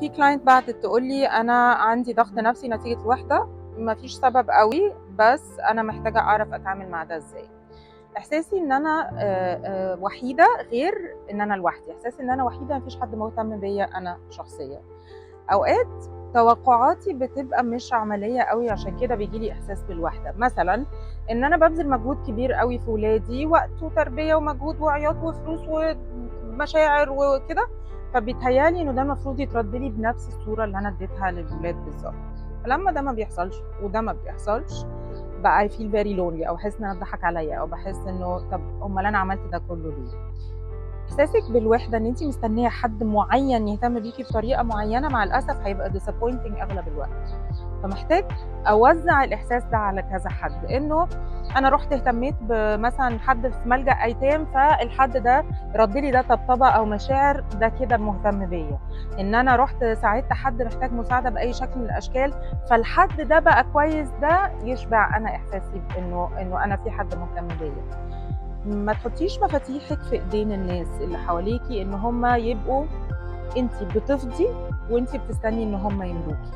في client بعتت تقول لي: انا عندي ضغط نفسي نتيجة الوحده، مفيش سبب قوي، بس انا محتاجه اعرف اتعامل مع ده ازاي. احساسي ان انا وحيده غير ان انا لوحدي، احساسي ان انا وحيده مفيش حد مهتم بيا انا شخصيا. اوقات توقعاتي بتبقى مش عملية قوي، عشان كده بيجي لي احساس بالوحده. مثلا ان انا ببذل مجهود كبير قوي في ولادي، وقت وتربيه ومجهود وعياط وفلوس ومشاعر وكده، فبيتهيالي انه ده المفروض يترد لي بنفس الصورة اللي انا اديتها للولاد بالظبط. فلما ده ما بيحصلش وده ما بيحصلش بقى I feel very lonely، او احس ان انا اتضحك عليا، او بحس انه طب امال انا عملت ده كله ليه؟ احساسك بالوحدة ان انت مستنيه حد معين يهتم بيكي بطريقة معينه، مع الاسف هيبقى disappointing اغلب الوقت. فمحتاج اوزع الاحساس ده على كذا حد، انه انا رحت اهتميت بمثلا حد في ملجا ايتام، فالحد ده رد لي ده طبطبة او مشاعر، ده كده مهتم بيا. ان انا رحت ساعدت حد محتاج مساعدة باي شكل من الاشكال، فالحد ده بقى كويس، ده يشبع انا احساسي بانه انا في حد مهتم بيا. ما تحطيش مفاتيحك في ايدين الناس اللي حواليكي ان هم يبقوا، انت بتفضي وانت بتستني ان هم يملوكي.